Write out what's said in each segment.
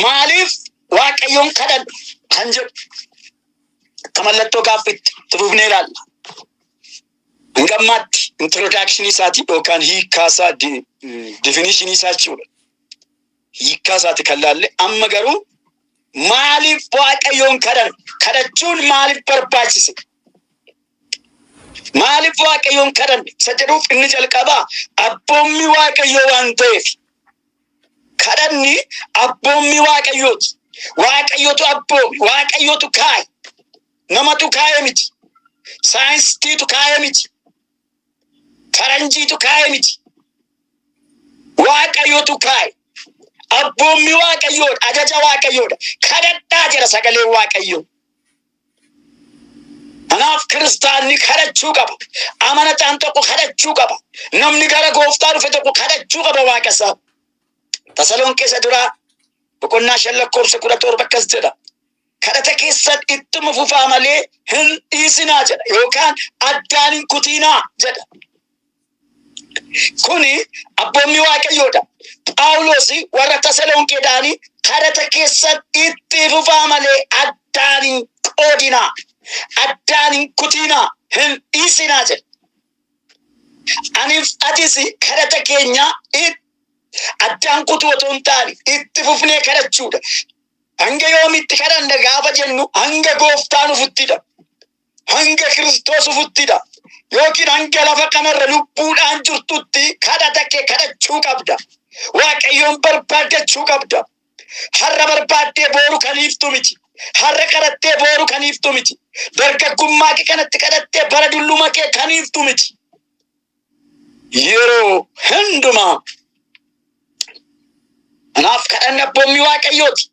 Maaliif Waaqayyoon kadhanna kan jedhu akka mallattoo gaaffiitti itti fufnee ilaalla. Hanga ammaatti introduction isaati yookaan hiikkaa isaa, definition isaa jechuudha. Hiikkaa isaati kan laalle. Amma garuu maaliif Waaqayyoon kadhanna? Kadhachuun maaliif barbaachise? Maaliif Waaqayyoon kadhanna? Isa jedhuuf inni jalqabaa abboommii Waaqayyoo waan ta'eef. Kadhanni abboommii Waaqayyooti. Waaqayyotu abboomi, Waaqayyotu kaa'e. Namatu kaa'e miti. Saayinsistiitu kaa'e miti. Faranjiitu kaa'e miti. Waaqayyotu kaa'e. Abboommii Waaqayyoodha. Ajaja Waaqayyoodha. Kadhadhaa jedha sagaleen Waaqayyoo. Kanaaf kiristaanni kadhachuu qaba. Amanataan tokko kadhachuu qaba. Namni gara gooftaa dhufe tokko kadhachuu qaba Waaqa isaa. Tasalonqee isa duraa boqonnaa 5 lakkoofsa 17 akkas jedha. Kadhata keessan ittuma fufaa malee hin dhiisinaa jedha yookaan addaan hin kutiinaa jedha. Kuni abboommii Waaqayyoodha. Phaawulos warra Tasalonqeedhaan kadhata keessan itti fufaa malee addaan hin qoodinaa, addaan hin kutiinaa, hin dhiisinaa jedha. Aniif atis kadhata keenya addaan kutuu otoo hin taane itti fufnee kadhachuudha. Hanga yoomitti kadhanna gaafa jennu hanga gooftaan dhufuttidha. Hanga Kiristoos dhufuttidha. Yookiin hanga lafa kanarra lubbuudhaan jirtutti kadhata kee kadhachuu qabda. Waaqayyoon barbaaddachuu qabda. Har'a barbaaddee booru kan hiiftu miti. Har'a kadhattee booru kan hiiftu miti. Dargaggummaa kee kanatti kadhattee bara dulluma kee kan hiiftu miti. Yeroo hundumaa. Kanaaf kadhanni abboommii Waaqayyooti.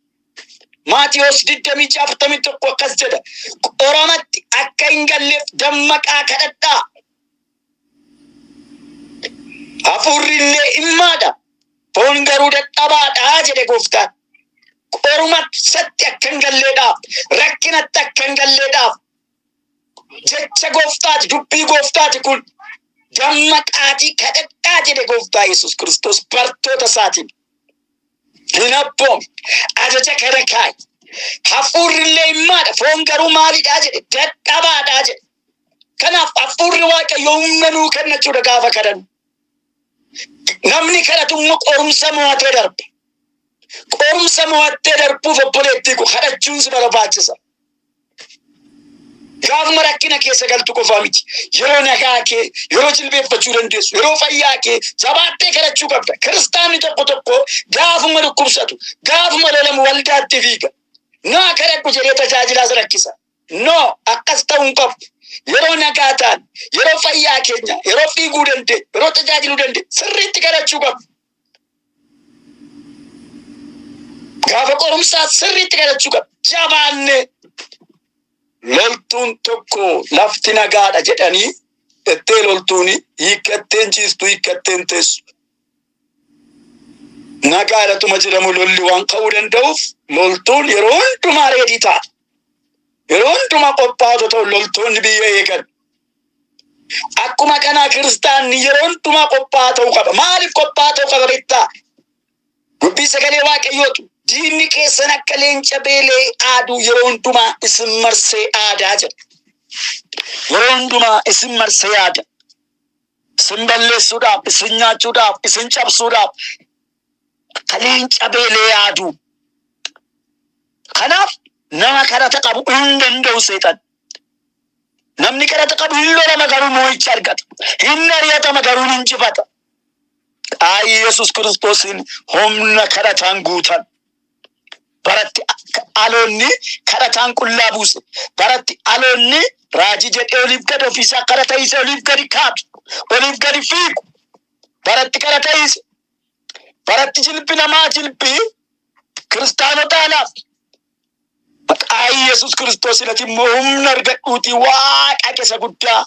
Maatiyoos 26:41 akkas jedha. Qoramatti akka hin galleef dammaqaa kadhadhaa. Hafuurri illee immaadha. Foon garuu dadhabaadha jedhe gooftaan. Qorumsatti akka hin galleedhaaf, rakkinatti akka hin galleedhaaf jecha gooftaati, dubbii gooftaati kun. Dammaqaatii kadhadhaa jedhe gooftaa Yesuus Kiristoos bartoota isaatiin. Hin abboome. Ajaja kana kaa'i. Hafuurri illee himmaadha. Foon garuu maalidhaa jedhe? Dadhabaadhaa jedhe. Kanaaf hafuurri Waaqayyoo humna nuu kenna jechuudha gaafa kadhannu. Namni kadhatu immoo qorumsa mo'atee darba. Qorumsa mo'attee darbuuf obboleettii koo kadhachuun si barbaachisa. Gaafuma rakkina keessa galtu qofaa miti. Yeroo nagaa kee, yeroo jilbeeffachuu dandeessu, yeroo fayyaa kee jabaattee kadhachuu qabda. Kiristaanni tokko tokko gaafuma dhukkubsatu, gaafuma lolamu waldaatti fiiga. Naa kadhadhu jedhee tajaajilaas rakkisa. No, akkas ta'uu hin qabu. Yeroo nagaa ta'an, yeroo fayyaa keenya, yeroo fiiguu dandeenyu, yeroo tajaajiluu dandeenyu sirriitti kadhachuu qabna. Gaafa qorumsaa sirriitti kadhachuu qabna. Jabaannee loltuun tokko lafti nagaadha jedhanii ettee loltuun hiikkatteen ciistu, hiikkatteen teessu. Nagaadhatuma jedhamu lolli waan ka'uu danda'uuf loltuun yeroo hundumaa reedii ta'a. Yeroo hundumaa qophaa'aa ta'u loltoonni biyya eegan. Akkuma kanaa kiristaanni yeroo hundumaa qophaa'aa ta'uu qaba. Maaliif qophaa'aa ta'uu qaba beektaa? Dubbii sagalee Waaqayyootu diinni keessan akka leenca beelee aaduu yeroo hundumaa isin marsee aadaa jedha. Yeroo hundumaa isin marsee aada. Isin balleessuudhaaf, isin nyaachuudhaaf, isin cabsuudhaaf akka leenca beelee aaduu. Kanaaf nama kadhata qabu hin danda'u seexan. Namni kadhata qabu hin lolama garuu moo'icha argata. Hin ari'atama garuu hin injifata. Qaayii Yesuus Kiristoosiin humna kadhataan guutan. Baratti aloonni kadhataan qullaa buuse. Baratti aloonni raajii jedhee oliif gadi ofiisaa kadhata hiise oliif gadi kaatu. Oliif gadi fiigu. Baratti kadhata hiise. Baratti jilbi namaa jilbi kiristaanotaa laaf. Maqaa Yesuus Kiristoosiin ati immoo humna argadhuutii Waaqa keessa guddaa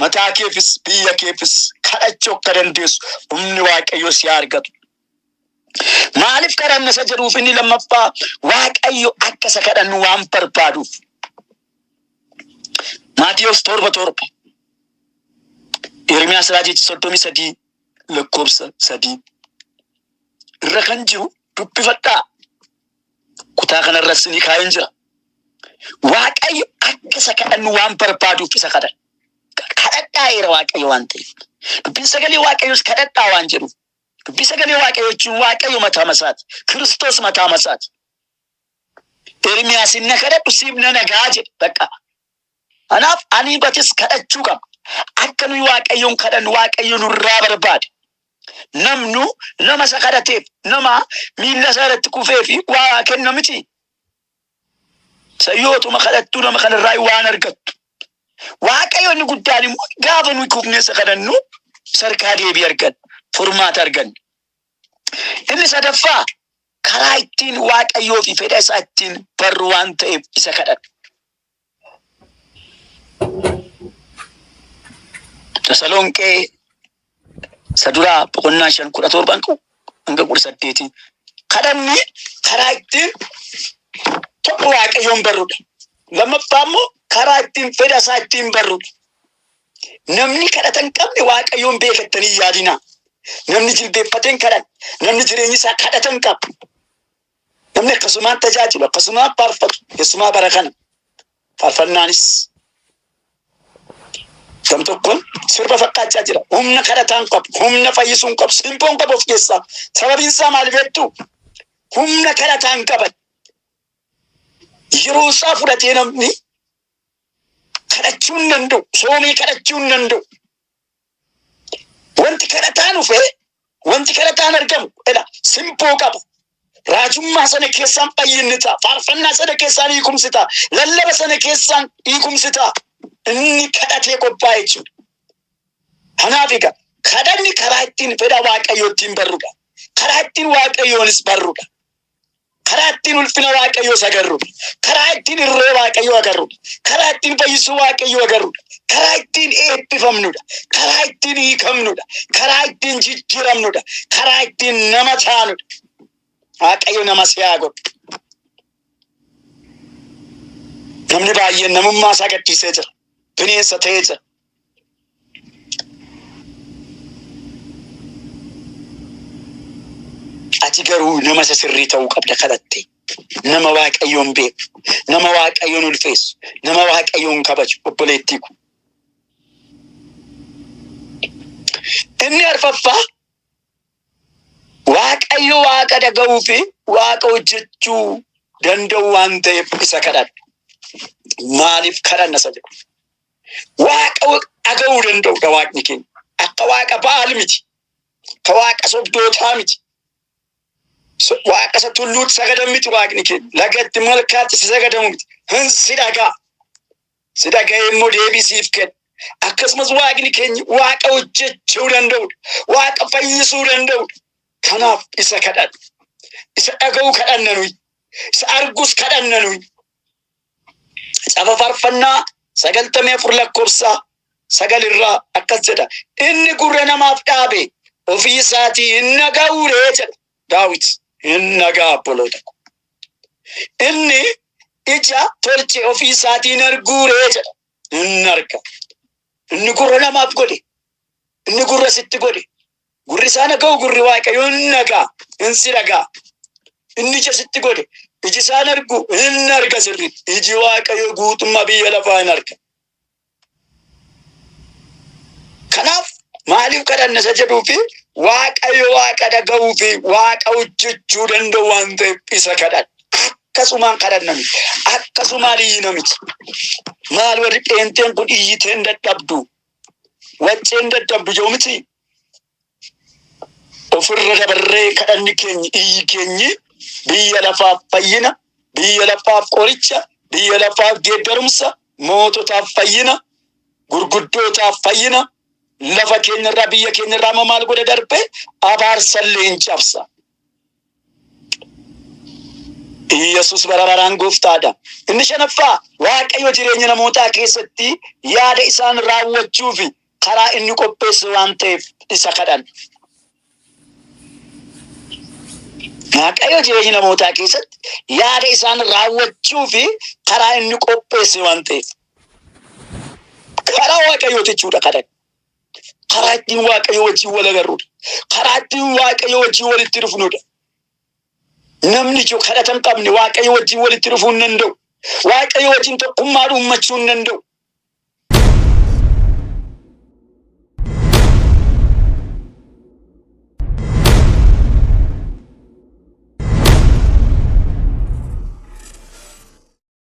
mataa keefis biyya keefis kadhachuu akka dandeessu humni Waaqayyoo si haa argatu. Maaliif kadhanna isa jedhuuf inni lammaffaa Waaqayyo akka isa kadhannu waan barbaaduuf. Maatiyos 7:7, Ermiyaas raajichi 33 lakkoofsa 3 irra kan jiru dubbifadhaa. Kutaa kanarras ni kaa'een jira. Waaqayyo akka isa kadhannu waan barbaaduuf isa kadhanna. Kadhadhaa eera Waaqayyo waan ta'eef. Dubbiin sagalee Waaqayyoos kadhadhaa waan jedhuuf. Dubbii sagalee Waaqayyoo jechuun Waaqayyo mataa masaati. Kiristoos mataa masaati. Ermiyaas na kadhadhu siif na nagaa jedhe bakka. Kanaaf ani batis kadhachuu qaba. Akka nuyi Waaqayyoon kadhannu Waaqayyo nurraa barbaade. Namnu nama isa kadhateef nama miilla isaa irratti kufee fi waa kenna miti. Sayyootuma kadhattuu nama kanarraa waan argattu. Waaqayyo inni guddaan immoo gaafa nuyi kufnee isa kadhannu sarkaa deebii arganna. Furmaata arganna. Inni sadaffaa karaa ittiin Waaqayyoo fi fedha isaa ittiin barru waan ta'eef isa kadhanna. Tasalonqee isa duraa boqonnaa 5 17 hanga 18. Kadhanni karaa ittiin tokko Waaqayyoon barrudha. Lammaffaa immoo karaa ittiin fedha isaa ittiin barrudha. Namni kadhata hin qabne Waaqayyoon beekattanii hin yaadinaa. Namni jilbeeffatee hin kadhanne, namni jireenyi isaa kadhata hin qabu. Namni akkasumaan tajaajilu, akkasumaan faarfatu, keessumaa bara kana faarfannaanis gam tokkoon sirba fakkaachaa jira. Humna kadhataa hin qabu, humna fayyisuu hin qabu, simboo hin qabu of keessaa. Sababiin isaa maal beektu? Humna kadhataa hin qaban. Yeroo isaa fudhatee namni kadhachuu hin danda'u, soomee kadhachuu hin danda'u. Wanti kadhataan dhufe, wanti kadhataan argamu, ela simboo qaba. Raajummaa sana keessaan fayyinni ta'a. Faarfannaa sana keessaan hiikumsi ta'a. Lallaba sana keessaan hiikumsi ta'a. Inni kadhatee qophaa'e jechuudha. Kanaaf egaa kadhanni karaa ittiin fedha Waaqayyoo ittiin barrudha. Karaa ittiin Waaqayyoonis barrudha. Karaa ittiin ulfina Waaqayyoos agarrudha. Karaa ittiin irree Waaqayyoo agarrudha. Karaa ittiin fayyisuu Waaqayyoo agarrudha. Karaa ittiin eebbifamnudha. Karaa ittiin hiikamnudha. Karaa ittiin jijjiiramnudha. Karaa ittiin nama taanudha. Waaqayyo nama si haa godhu. Namni baay'een namummaa isaa gadhiisee jira. Bineensa ta'ee jira. Ati garuu nama isa sirrii ta'uu qabda kadhatte. Nama Waaqayyoon beeku, nama Waaqayyoon ulfeessu, nama Waaqayyoon kabaju obboleettii ko. Inni arfaffaa Waaqayyo Waaqa dhaga'uu fi Waaqa hojjechuu danda'u waan ta'eef isa kadhadhu. Maaliif kadhanna isa jedhu. Waaqa dhaga'uu danda'udha Waaqni keenya. Akka Waaqa Ba'aal miti. Akka Waaqa sobdootaa miti. Waaqa isa tulluutti sagadan miti Waaqni keenya. Lagatti malkaatti si sagadamu miti. Hin si dhaga'a. Si dhaga'ee immoo deebii siif kenna. Akkasumas Waaqni keenya Waaqa hojjechuu danda'udha. Waaqa fayyisuu danda'udha. Kanaaf isa kadhadhu. Isa dhaga'uu kadhanna nuyi. Isa argus kadhanna nuyi. Macaafa Faarfannaa 94 lakkoofsa 9 irraa akkas jedha. Inni gurra namaaf dhaabe ofii isaatii hin dhaga'uu ree jedha Daawit. Hin dhaga'a obboloota ko. Inni ija tolche ofii isaatii hin arguu ree jedha. Hin arga. Inni gurra namaaf godhe. Inni gurra sitti godhe. Gurri isaa dhaga'u gurri Waaqayyoo hin dhaga'a, hin si dhaga'a. Inni ija sitti godhe, iji isaa hin argu, hin arga sirriitti. Iji Waaqayyoo guutummaa biyya lafaa hin arga. Kanaaf maaliif kadhanna isa jedhuu fi Waaqayyo Waaqa dhaga'uu fi Waaqa hojjechuu danda'u waan ta'eef isa kadhanna. Akkasumaan kadhanna miti. Akkasumaan iyyina miti. Maal warri pheenxeen kun iyyiteen dadhabdu? Wacceen dadhabdu jedhu miti. Ofirra dabarree kadhanni keenyi iyyi keenyi biyya lafaaf fayyina, biyya lafaaf qoricha, biyya lafaaf geeddarumsa, moototaaf fayyina, gurguddootaaf fayyina, lafa keenyarraa biyya keenyarraa amma maal godha darbe abaarsallee hin cabsa. Iyyasuus bara baraan gooftaadha. Inni shanaffaa Waaqayyo jireenya namootaa keessatti yaada isaan raawwachuu fi karaa inni qopheesse waan ta'eef isa kadhan. Waaqayyo jireenya namootaa keessatti yaada isaan raawwachuu fi karaa inni qopheesse waan ta'eef. Karaa Waaqayyooti jechuudha kadhan. Karaa ittiin Waaqayyo wajjin wal agarrudha. Karaa ittiin Waaqayyo wajjin walitti dhufnudha. Namni jiru kadhata hin qabne Waaqayyo wajjin walitti dhufuu hin danda'u. Waaqayyo wajjin tokkummaa uummachuu hin danda'u.